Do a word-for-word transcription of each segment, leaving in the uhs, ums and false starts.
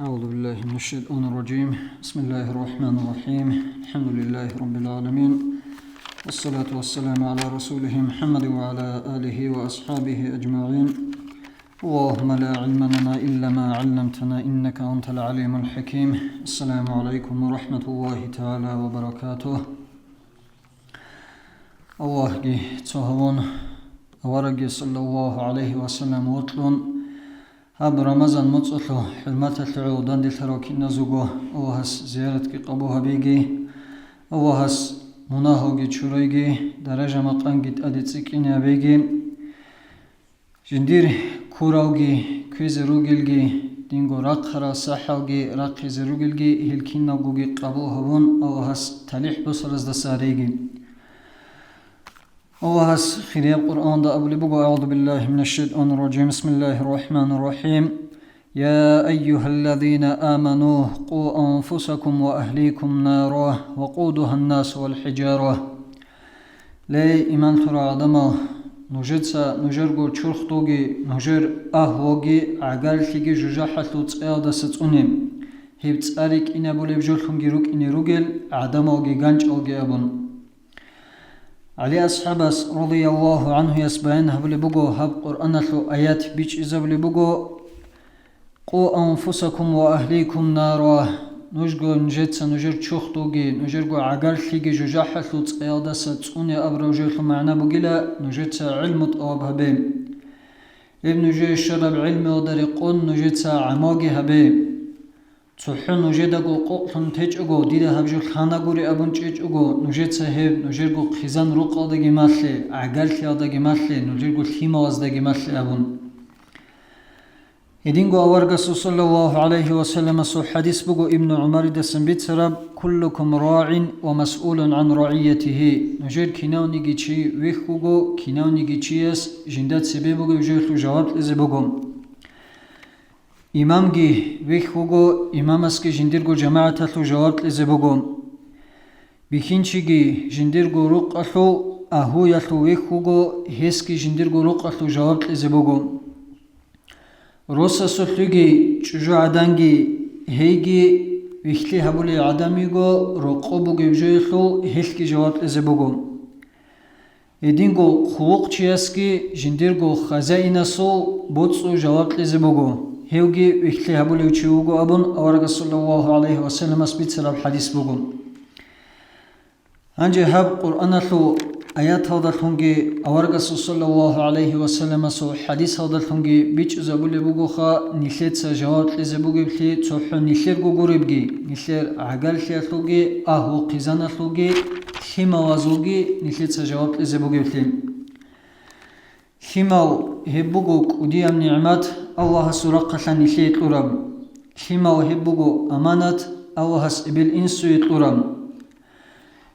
أعوذ بالله من الشيطان الرجيم. بسم الله الرحمن الرحيم. الحمد لله رب العالمين. والصلاة والسلام على رسوله محمد وعلى آله وأصحابه أجمعين. اللهم لا علم لنا إلا ما علمتنا إنك أنت العليم الحكيم. السلام عليكم ورحمة الله تعالى وبركاته. Аллагьги цо гьавун, аварагги саллаллагьу гӀалайгьи ва саллам вокьун, гьаб Рамазан муцӀалъул хӀурматалъе гӀоло данделъарал киназего Аллагьас зияратги къабул гьабеги, Аллагьас мунагьалги чурайги, даража-макъамги тӀаде цӀикӀкӀине гьабеги. Жиндир куралги кквезе ругелги, динго рахъарал сахӀалги рахъизе ругелги, гьел киналгоги къабул гьабун, Аллагьас талихӀ босараздаса гьареги. Аллагьас хирияб Къуръанда абулеб буго: أعوذ بالله من الشيطان الرجيم. بسم الله الرحمن الرحيم. يا أيها الذين آمنوا قوا أنفسكم وأهليكم نارا وقودها الناس والحجارة. Ле, иман лъурал гӀадамал, нужеца нужерго чурхдулги, нужер агьлуги гӀагарлъиги жужахӀалъул цӀаялдаса цӀуне, гьеб цӀа рикӀкӀинабулеб жолъунги рукӀине ругел гӀадамалги ганчӀалги абун. ГӀали асхӀабас, радияллагьу гӀанхуяс, баян гьабулеб буго, гьаб Къуръаналъул аят бичӀчӀизабулеб буго: قوا أنفسكم وأهليكم نارا. Нужго нужеца нужер чурхдулги, нужерго гӀагарлъиги жужахӀалъул цӀаялдаса цӀуне абураб жоялъул магӀна бугила: нужеца гӀилму тӀалаб гьабе. Гьеб нужее щвараб гӀилмуялда рекъон нужеца гӀамалги гьабе. ЦохӀо нужедаго къокълъун течӀого, дида гьаб жо лъанагури абун чӀечӀого, нужеца гьеб нужерго хъизан-рукъалдаги малъе, гӀагарлъиялдаги малъе, нужерго лъималаздаги малъе абун. Гьединго аварагасул саллаллагьу гӀалайгьи ва салламасул хӀадис буго Ибну ГӀумаридасан бицараб: كلكم راع ومسؤول عن رعيته. Нужер кинавниги чи вихьуго, кинавниги чияс жинда цебе бугеб жоялъул жаваб кьезе буго. Имамги вихьуго, имамасги жиндирго жамагӀаталъул жаваб кьезе буго. Бихьинчиги жиндирго рукъалъул, агьлуялъул вихьуго, гьесги жиндирго рукъалъул жаваб кьезе буго. Росасулъеги чӀужугӀаданги гьейги вихьлъи гьабулей гӀадамиго рокъо бугеб жоялъул гьелъги жаваб кьезе буго. Гьединго хъулухъчиясги жиндирго хазаинасул боцӀул жаваб кьезе буго, гьевги вихьлъи гьабулев чи вуго абун аварагас саллаллагьу гӀалайгьи ва салламас бицараб хӀадис буго. Гьанже гьаб Къуръаналъул аяталдалъунги аварагасул саллаллагьу гӀалайгьи ва салламасул хӀадисалдалъунги бичӀчӀизабулеб бугоха нилъеца жаваб кьезе бугеблъи цохӀо нилъерго гуребги, нилъер гӀагарлъиялъулги, агьлу-хъизаналъулги, лъималазулги нилъеца жаваб кьезе бугеблъи. Лъимал гьеб буго кӀудияб нигӀмат Аллагьасул рахъалъа нилъее кьураб. Лъимал гьеб буго аманат Аллагьас эбел-инсуе кьураб.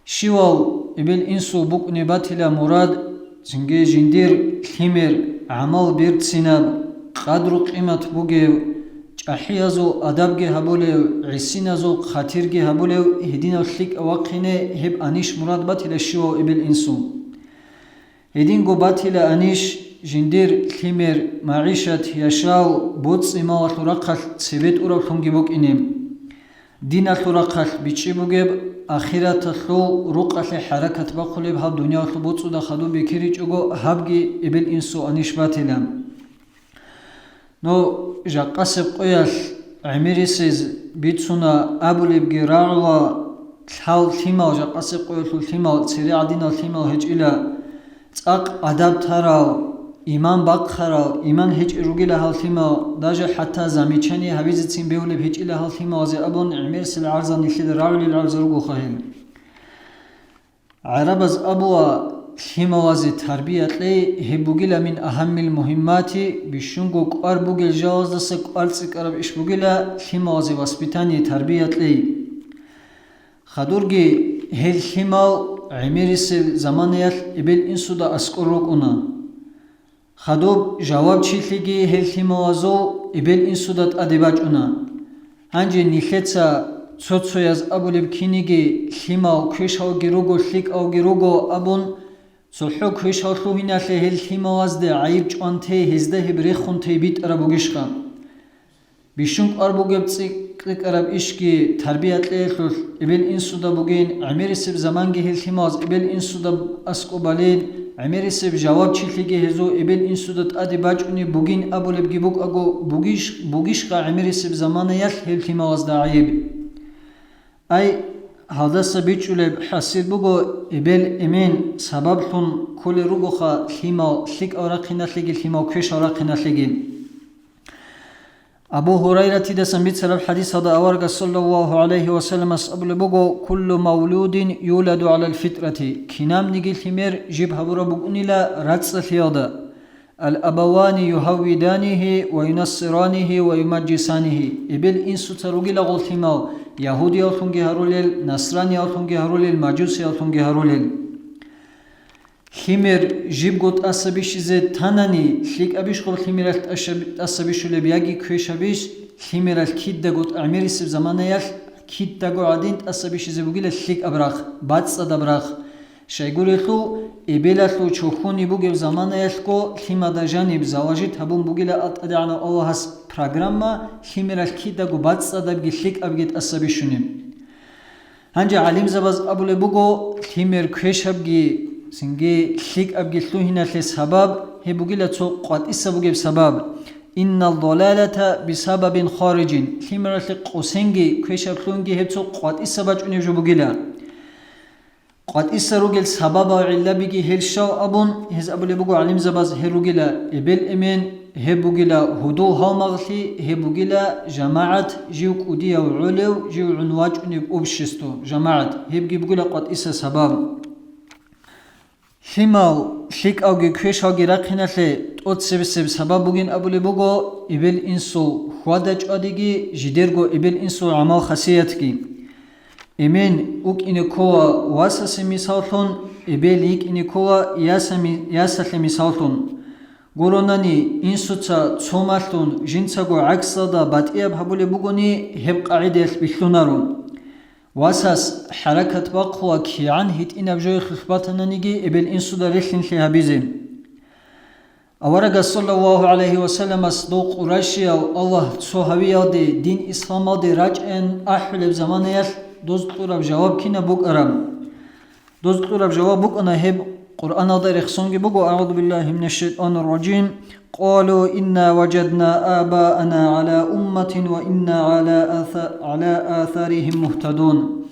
Щивав эбел-инсул букӀунеб батила мурад, цинги жиндир лъимер гӀамал берцинаб, къадру-къимат бугев, чӀахӀиязул адабги гьабулев, гӀисиназул хъатирги гьабулев гьединав лъикӀав вахъине гьеб анищ мурад батила щивав эбел-инсул. Гьединго батила анищ жиндир лъимер, магӀишат, яшав, боцӀи-малалъул рахъалъ цебетӀураблъунги букӀине. Диналъул рахъалъ бичӀчӀи бугеб, ахираталъул рукъалъе хӀаракат бахъулеб гьаб дуниялалъул боцӀуда хадуб бекеричӀого, гьабги эбел-инсул анищ батила. Но жакъасеб къоялъ гӀемерисез бицуна абулебги рагӀула, лъал лъимал, жакъасеб къоялъул лъимал, цере гӀадинал лъимал гьечӀила, цӀакъ адаб тарал, иман бахъарал, иман гьечӀел ругила гьал лъимал, даже хӀатта замечание гьабизецин бегьулеб гьечӀила гьал лъималазе абун гӀемерисел гӀарзал нилъеда рагӀулел гӀарзал ругоха гьел. ГӀарабаз абула, лъималазе тарбия кьей, гьеб бугила мин агьаммил мугьиммати, бищунго кӀвар бугел жалаздаса кӀвар цӀикӀкӀараб иш бугила лъималазе воспитание, тарбия кьей. Хадурги гьел лъимал гӀемерисел заманаялъ эбел-инсуда аскӀор рукӀуна. Хадуб жавабчилъиги гьел лъималазул эбел-инсуда тӀаде бачӀуна. Гьанже нилъеца цо-цояз абулеб киниги лъимал квешалги руго, лъикӀалги руго абун, цохӀо квешал лъугьиналъе гьел лъималазде гӀайиб чӀван тей, гьезда гьеб рехун тей битӀараб бугищха? Бищун кӀвар бугеб цӀикӀкӀараб ишги тарбия кьеялъулъ эбел-инсуда бугин, гӀемерисеб заманги гьел лъималаз эбел-инсуда аскӀобалин, гӀемерисеб жавабчилъиги гьезул эбел-инсуда тӀаде бачӀунеб бугин абулебги букӀаго, бугищ-, бугищха гӀемерисеб заманаялъ гьел лъималазда гӀайиб? Ай, гьалдаса бичӀчӀулеб хӀасил буго, эбел-эмен сабаблъун кколел ругоха лъимал лъикӀал рахъиналъеги, лъимал квешал рахъиналъеги. Абу Гьурайратидасан бицараб хӀадисалда аварагас саллаллагьу гӀалайгьи ва салламас абулеб буго: «Куллу мавлудин юладу гӀалал фитрати», кинабниги лъимер жиб гьабураб букӀунила рацӀцӀалъиялда. «Ал-абавани югьаввиданигьи ва юнассиранигьи ва юмаджисанигьи». Эбел-инсуца ругила гъол лъимал, ягьудиявлъунги гьарулел, насраниявлъунги гьарулел, мажусиявлъунги гьарулел. Лъимер жибго тӀаса бищизе танани, лъикӀабищ гъоб лъимералъ тӀаша-, тӀаса бищулеб яги квешабищ, лъимералъ кидаго тӀагӀмерисеб заманаялъ кидаго гӀадин тӀаса бищизе бугила лъикӀаб рахъ, бацӀцӀадаб рахъ. Щайгурелъул, эбелалъул чохьуниб бугеб заманаялъго лъимада жаниб залажит гьабун бугила ТӀадегӀанав Аллагьас программа, лъимералъ кидаго бацӀцӀадабги лъикӀабги тӀаса бищунеб. Гьанже гӀалимзабаз абулеб буго, лъимер квешабги, цинги лъикӀабги лъугьиналъе сабаб, гьеб бугила цо къватӀиса бугеб сабаб. «Иннал далалата бисабабин хариджин», лъимералъе къосинги квешаб лъугьинги гьеб цо къватӀиса бачӀунеб жо бугила. КъватӀиса ругел сабабал гӀиллабиги гьел щал абун, гьез абулеб буго гӀалимзабаз, гьел ругила эбел-эмен, гьеб бугила гьудул-гьалмагълъи, гьеб бугила жамагӀат, жив кӀудияв гӀолев, жив гӀун вачӀунеб общество, жамагӀат, гьебги бугила къватӀиса сабаб. Лъимал лъикӀалги квешалги рахъиналъе тӀоцебесеб сабаб бугин абулеб буго, эбел-инсул хьвада-чӀвадиги, жидерго эбел-инсул гӀамал-хасиятги. Эмен вукӀине ккола васасе мисаллъун, эбел йикӀине ккола яса ми-, ясалъе мисаллъун. Гуронани, инсуца цо малъун жинцаго гӀаксалда батӀияб гьабулеб бугони, гьеб къагӀидаялъ билълъунаро. Васас хӀаракат бахъула кигӀан гьитӀинаб жоялъулъ батананиги эбел-инсуда релълъинлъи гьабизе. Аварагас саллаллагьу гӀалайгьи ва салламас дов къурайшияв Аллагь цо гьавиялде, дин исламалде рачӀайин ахӀулеб заманаялъ доз кьураб жаваб кинаб букӀараб? Доз кьураб жаваб букӀана гьеб, Къуръаналда рехсонги буго: «АгӀузу биллагьи минаш шайтӀанир ражим. Къалу инна важадна абаана гӀала умматин ва инна гӀала аса-, гӀала асаригьим мугьтадун».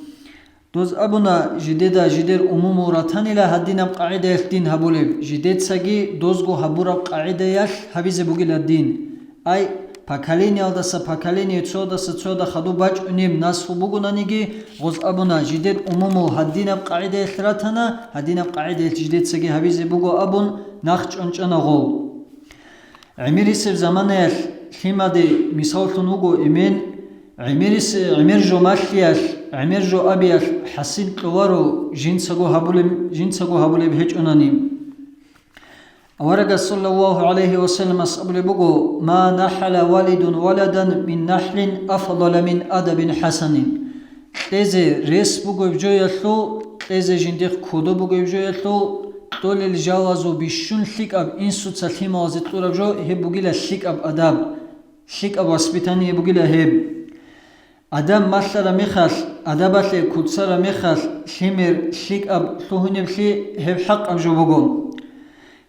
Доз абуна, жидеда жидер умумул ратанила гьадинаб къагӀидаялъ дин гьабулеб, жидецаги дозго гьабураб къагӀидаялъ гьабизе бугила дин. Ай, поколениялдаса поколение, цоялдаса цояда хадуб бачӀунеб наслу бугонаниги, гъоз абуна, жидер умумул гьадинаб къагӀидаялъ ратана, гьадинаб къагӀидаялъ жидецаги гьабизе буго абун, нахъ чӀванчӀана гъол. ГӀемерисеб заманаялъ лъимаде мисаллъун вуго эмен, гӀемерис-, гӀемер жо малъиялъ, гӀемер жо абиялъ хӀасил кьоларо жинцаго гьабулеб, жинцаго гьабулеб гьечӀонани. Аварагас саллаллагьу гӀалайгьи ва салламас абулеб буго: «Ма нахӀала валидун валадан мин нахӀлин афдала мин адабин хӀасанин». Кьезе рес бугеб жоялъул, кьезе жиндихъ кодоб бугеб жоялъул, кьолел жалазул бищун лъикӀаб инсуца лъималазе кьураб жо гьеб бугила лъикӀаб адаб, лъикӀаб воспитание бугила гьеб. Адаб малъараб мехалъ, адабалъе куцараб мехалъ, лъимер лъикӀаб лъугьунеблъи гьеб хӀакъаб жо буго.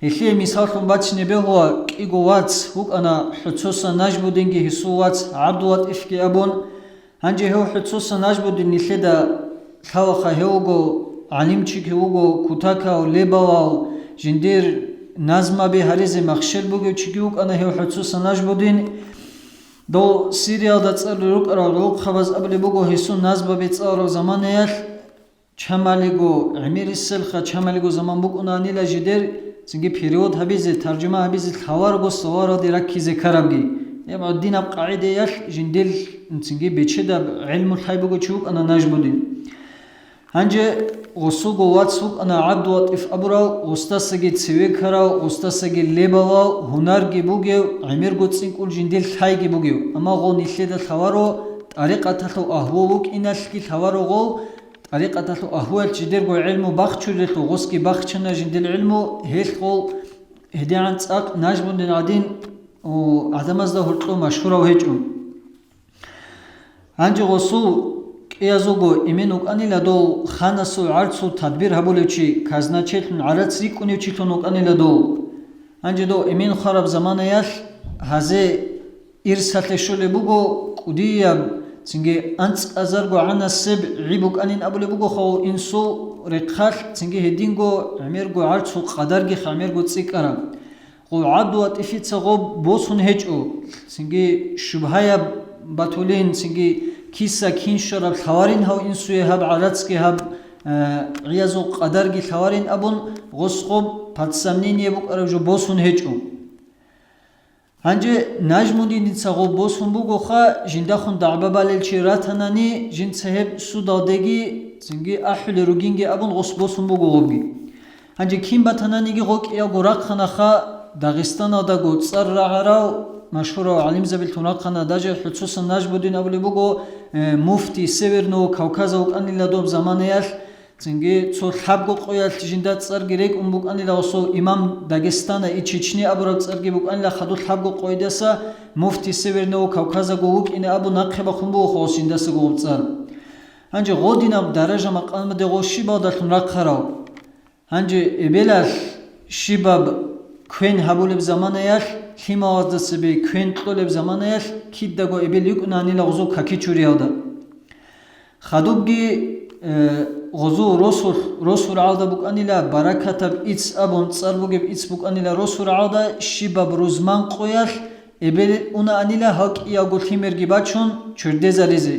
Гьелъие мисаллъун бачине бегьула, кӀиго вац вукӀана, хӀуцусан Нажбудинги гьесул вац ГӀабдулатӀифги абун. Гьанже гьев хӀуцусан Нажбудин нилъеда лъалаха, гьев вуго гӀалимчиги вуго, кутакав, лебалав, жиндир назмаби гьаризе махщел бугев чиги вукӀана гьев хӀуцусан Нажбудин. Дов Сириялда цӀалулел рукӀарал гӀурхъабаз абулеб буго, гьесул назмаби цӀалараб заманаялъ чамалиго гӀемерисселха, чамалиго заман букӀунанила жидер, цинги перевод гьабизе, таржума гьабизе лъаларого словаралде раккизе ккарабги. Гьеб гӀодинаб къагӀидаялъ жиндир цинги бечедаб гӀелму лъай буго чи вукӀана Нажбудин. Гьанже гъосулго вац вукӀана ГӀабдулатӀиф абурав, гъосдасаги цеве ккарав, гъосдасаги лебалав, гьунарги бугев, гӀемерго цӀикӀкӀун жиндир лъайги бугев. Амма гъо нилъеда лъаларо, тӀарикъаталъул агьлу вукӀиналъги лъаларо гъо, тӀарикъаталъул агьлуялъ жидерго гӀелму бахчулелъул, гъосги бахчана жиндир гӀелму, гьелъ гъол гьедигӀан цӀакъ Нажбудин гӀадин, о, гӀадамазда гьоркьов машгьурав гьечӀо. Гьанже гъосул кӀиязулго эмен вукӀанила дов, ханасул гӀарцул тадбир гьабулев чи, казначейлъун гӀарац рикӀкӀунев чилъун вукӀанила дов. Гьанже дов эмен хвараб заманаялъ гьазе ирсалъе щолеб буго кӀудияб, цинги анцӀазарго гӀанасеб гӀи букӀанин абулеб буго хъо инсул рехъалъ, цинги гьединго гӀемерго гӀарцул къадарги гӀемерго цӀикӀкӀараб. Гъо гӀадуа тӀифица гъо босун гьечӀо, цинги шубгьаяб батулин, цинги киса кин щвараб лъаварин гьав инсуе гьаб гӀарацги гьаб, э, гӀиязул къадарги лъаварин абун, гъос гъо под сомнение букӀараб жо босун гьечӀо. Гьанже Нажмудиница гъо босун бугоха, жиндахун дагӀба балел чи ратанани, жинца гьеб судалдеги, цинги ахӀулел ругинги абун гъос босун буго гъобги. Гьанже кин батананиги гъо кӀиялго рахъанаха, Дагъистаналдаго цӀар рагӀарав, машгьурав гӀалимзабилъун рахъана, даже хӀуцусан Нажмудин абулеб буго, э, муфти Северного Кавказа вукӀанила доб заманаялъ, цинги цо лъабго къоялъ жинда цӀарги рекӀун букӀанила гъосул имам Дагестана и Чечни абураб цӀарги букӀанила хадуб лъабго къойдаса муфти Северного Кавказаго вукӀине абун нахъе бахъун буго гъос жиндасаго гъоб цӀар. Гьанже гъодинаб даража-макъамаде гъо щибалдалъун рахъарав? Гьанже эбелалъ щибаб квен гьабулеб заманаялъ, лъималазда цебе квен кьолеб заманаялъ кидаго эбел йикӀунанила гъозул какичуриялда. Хадубги, э, гъозул росулъ, росу рагӀалда букӀанила, баракатаб ицц абун цӀар бугеб ицц букӀанила росу рагӀалда, щибаб рузман къоялъ эбел унаанила гьал кӀиялго лъимерги бачун чурдезаризе.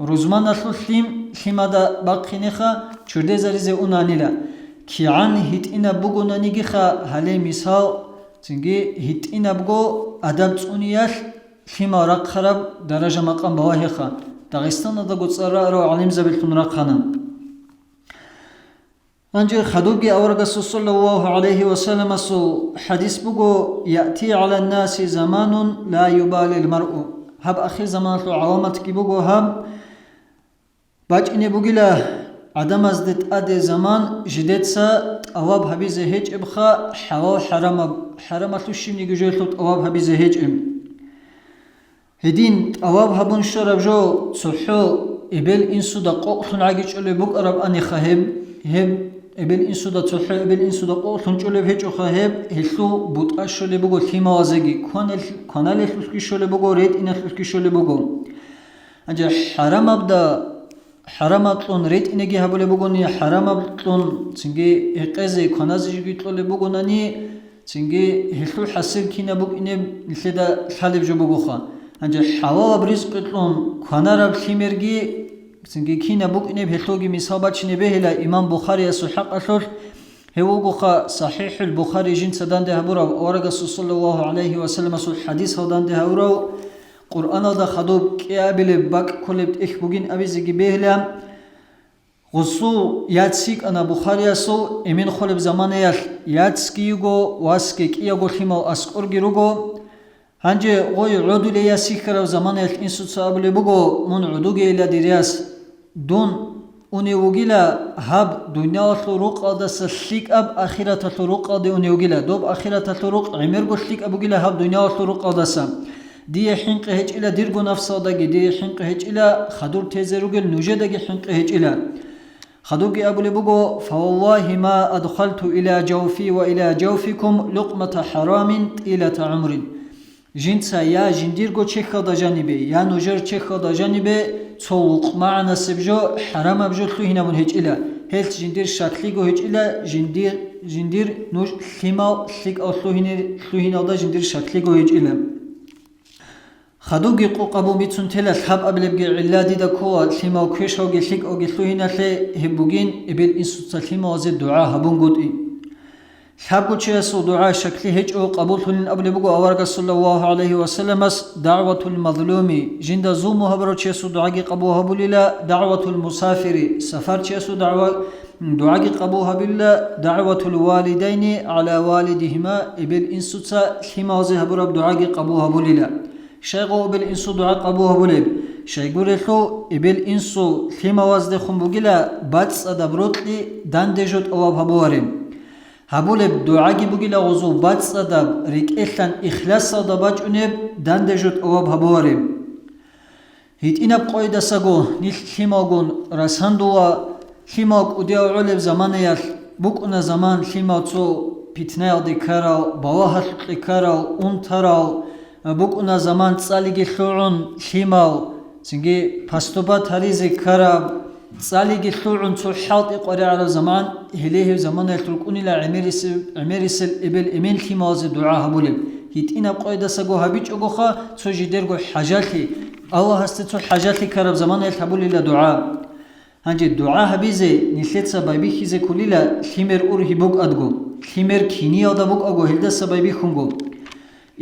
Рузманалъул лъим лъимада бахъинеха чурдезаризе унаанила. КигӀан гьитӀинаб бугонанигиха гьале мисал, цинги гьитӀинабго адаб цӀуниялъ лъимал рахъараб даража-макъам балагьеха, Дагъистаналдаго цӀар рагӀарав гӀалимзабилъун рахъана. Гьанже хадубги аварагасул саллаллагьу гӀалайгьи ва салламасул хадис буго: «Яъти гӀалан-наси заманун ла юбалил маръу». Гьаб ахир заманалъул гӀаламатги буго гьаб, бачӀине бугила гӀадамазде тӀаде заман, жидеца тӀаваб гьабизе гьечӀебха, хӀалал-хӀарамаб, хӀарамалъул щибниги жоялъул тӀаваб гьабизе гьечӀеб. Гьедин тӀаваб гьабун щвараб жо цохӀо эбел-инсуда къокълъун гӀагичӀулеб букӀараб аниха гьеб, гьеб эбел-инсуда цохӀо эбел-инсуда къокълъун чӀулеб гьечӀоха гьеб, гьелъул бутӀа щолеб буго лъималазеги, кванал-, кваналелъулъги щолеб буго, ретӀиналъулъги щолеб буго. Гьанже хӀарамабда, хӀарамаблъун ретӀинеги гьабулеб бугони, хӀарамаблъун цинги гьекъезе, кваназе жоги кьолеб бугонани, цинги гьелъул хӀасил кинаб букӀинеб нилъеда лъалеб жо бугоха. Гьанже хӀалалаб ризкъи кьун кванараб лъимерги, цинги кинаб букӀинеб гьелъулги мисал бачине бегьила имам Бухариясул хӀакъалъулъ, гьев вугоха СахӀихӀул Бухари жинца данде гьабурав аварагасул саллаллагьу гӀалайгьи ва салламасул хадисал данде гьавурав, Къуръаналда хадуб кӀиабилеб бакӀ кколеб тӀехь бугин абизеги бегьила. Гъусул яц йикӀана Бухариясул, эмен холеб заманаялъ яцги йиго, васги кӀиявго лъимал аскӀорги руго. Гьанже гъой гӀодулей яс йихьарав заманаялъ инсуца абулеб буго: «Мун гӀодугейила, дир яс, дун унев вугила гьаб дуниялалъул рукъалдаса лъикӀаб ахираталъул рукъалде унев вугила, доб ахираталъул рукъ гӀемерго лъикӀаб бугила гьаб дуниялалъул рукъалдаса. Дие хӀинкъи гьечӀила дирго нафсалдаги, дие хӀинкъи гьечӀила хадур тезе ругел нужедаги хӀинкъи гьечӀила». Хадубги абулеб буго: «Фаваллагьи ма адхалту иля жавфи ва иля жавфикум лукъмата хӀарамин тӀилата гӀумрин». Жинца я жиндирго чехьалда жанибе, я нужер чехьалда жанибе цо лукъмагӀанасеб жо, хӀарамаб жо лъугьинабун гьечӀила, гьелъ жиндир шаклъиго гьечӀила, жиндир, жиндир нуж лъимал лъикӀал лъугьини-, лъугьиналда жиндир шаклъиго гьечӀила. Хадубги къокъ гьабун бицун тела лъабабилебги гӀилла дида ккола, лъимал квешалги лъикӀалги лъугьиналъе, гьеб бугин эбел-инсуца лъималазе дугӀа гьабунгутӀи. Лъабго чиясул дугӀа шаклъи гьечӀо къабуллъунин абулеб буго аварагас саллаллагьу гӀалайгьи ва салламас: «ДагӀватул мазлуми», жинда зулму гьабурав чиясул дугӀаги къабул гьабулила, «дагӀватул мусафири», сафарчиясул дагӀва-, дугӀаги къабул гьабулила, «дагӀватул валидайни гӀала валидигьима», эбел-инсуца лъималазе гьабураб дугӀаги къабул гьабулила. Щайго эбел-инсул дугӀа къабул гьабулеб? Щайгурелъул эбел-инсул лъималаздехун бугила бацӀцӀадаб рокьи данде жо тӀаваб гьабуареб. Гьабулеб дугӀаги бугила гъозул бацӀцӀадаб рекӀелъан ихласалда бачӀунеб данде жо тӀаваб гьабуареб. ГьитӀинаб къойдасаго нилъ лъималгун расандула. Лъимал кӀудияв гӀолеб заманаялъ букӀуна заман лъимал цо питнаялде ккарал, балагьалъукье ккарал, унтарал, букӀуна заман цӀалиги лъугӀун лъимал, цинги поступать гьаризе ккараб, цӀалиги лъугӀун цо хӀалтӀи къваригӀараб заман, гьеле гьеб заманаялъ рукӀунила гӀемерисел, гӀемерисел эбел-эмен лъималазе дугӀа гьабулеб. ГьитӀинаб къойдасаго гьабичӀогоха, цо жидерго хӀажалъи, Аллагьасде цо хӀажалъи ккараб заманаялъ гьабулила дугӀа. Гьанже дугӀа гьабизе нилъеца байбихьизе кколила лъимер ургьиб букӀадго, лъимер киниялда букӀаго гьелдаса байбихьунго.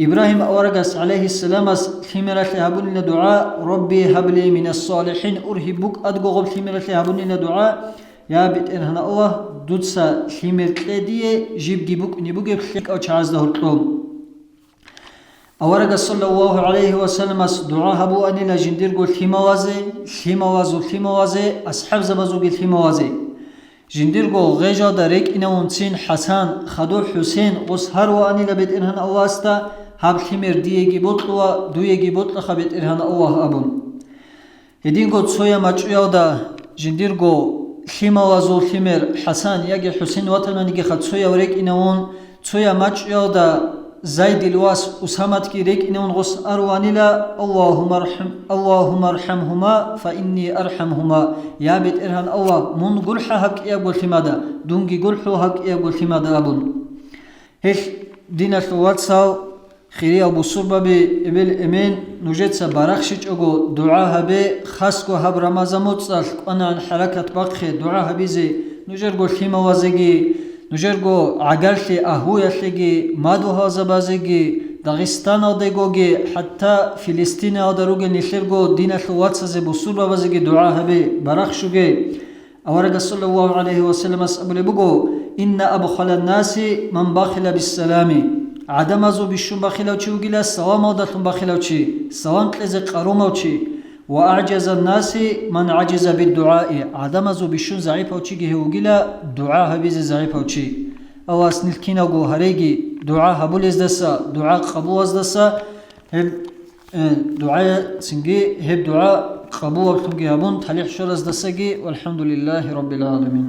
Ибрагьим аварагас, гӀалайгьиссаламас, лъимералъе гьабунила дугӀа, «Рабби гьабли минас-салихӀин», ургьиб букӀадго гъоб лъимералъе гьабунила дугӀа, «Я БетӀергьан Аллагь, дуца лъимер кье дие, жибги букӀине бугеб лъикӀав чагӀазда гьоркьоб». Аварагас, саллаллагьу гӀалайгьи ва салламас, дугӀа гьабуанила жиндирго лъималазе, лъималазул лъималазе, асхӀабзабазулги лъималазе. Жиндирго гъежалда рекӀинавунцин ХӀасан, хадув ХӀусен гъос гьаруанила БетӀергьан Аллагьасда, гьаб лъимер диеги бокьула, дуеги бокьаха, БетӀергьан Аллагь, абун. Гьединго цоя мачӀуялда жиндирго лъималазул лъимер ХӀасан яги ХӀусен ватананигиха цояв рекӀинавун, цоя мачӀуялда Зайдил вас Усаматги рекӀинавун гъос аруанила, «Аллагьумма архӀам-, Аллагьумма архӀамгьума, фа инни архӀамгьума», «Я БетӀергьан Аллагь, мун гурхӀа гьаб кӀиябго лъимада, дунги гурхӀу гьаб кӀиябго лъимада», абун. Гьелъ, диналъул вацал, хириял бусурбаби, эбел-эмен, нужеца барахщичӀого дугӀа гьабе, хасго гьаб Рамазан моцӀалъ кӀванагӀан хӀаракат бахъе дугӀа гьабизе, нужерго лъималазеги, нужерго гӀагарлъи агьуялъеги, мадугьалзабазеги, Дагъистаналдегоги, хӀатта Филистиналда ругел нилъерго диналъул вацазе бусурбабазеги дугӀа гьабе, барахщуге. Аварагас, саллаллагьу гӀалайгьи ва салламас, абулеб буго: «Инна абхалан-наси ман бахила биссалами». ГӀадамазул бищун бахилав чи вугила саламалдалъун бахилав чи, салам кьезе къарумав чи. «Ва агӀжазан-наси ман гӀажиза биддугӀаи». ГӀадамазул бищун загӀипав чиги гьев вугила дугӀа гьабизе загӀипав чи. Аллагьас нилъ киналго гьареги дугӀа гьабулездаса, дугӀа къабулаздаса, гьеб, э, дугӀа, цинги гьеб дугӀа къабулаблъунги гьабун, талихӀ щвараздасаги. ВалхӀамдулиллагьи раббил гӀаламин.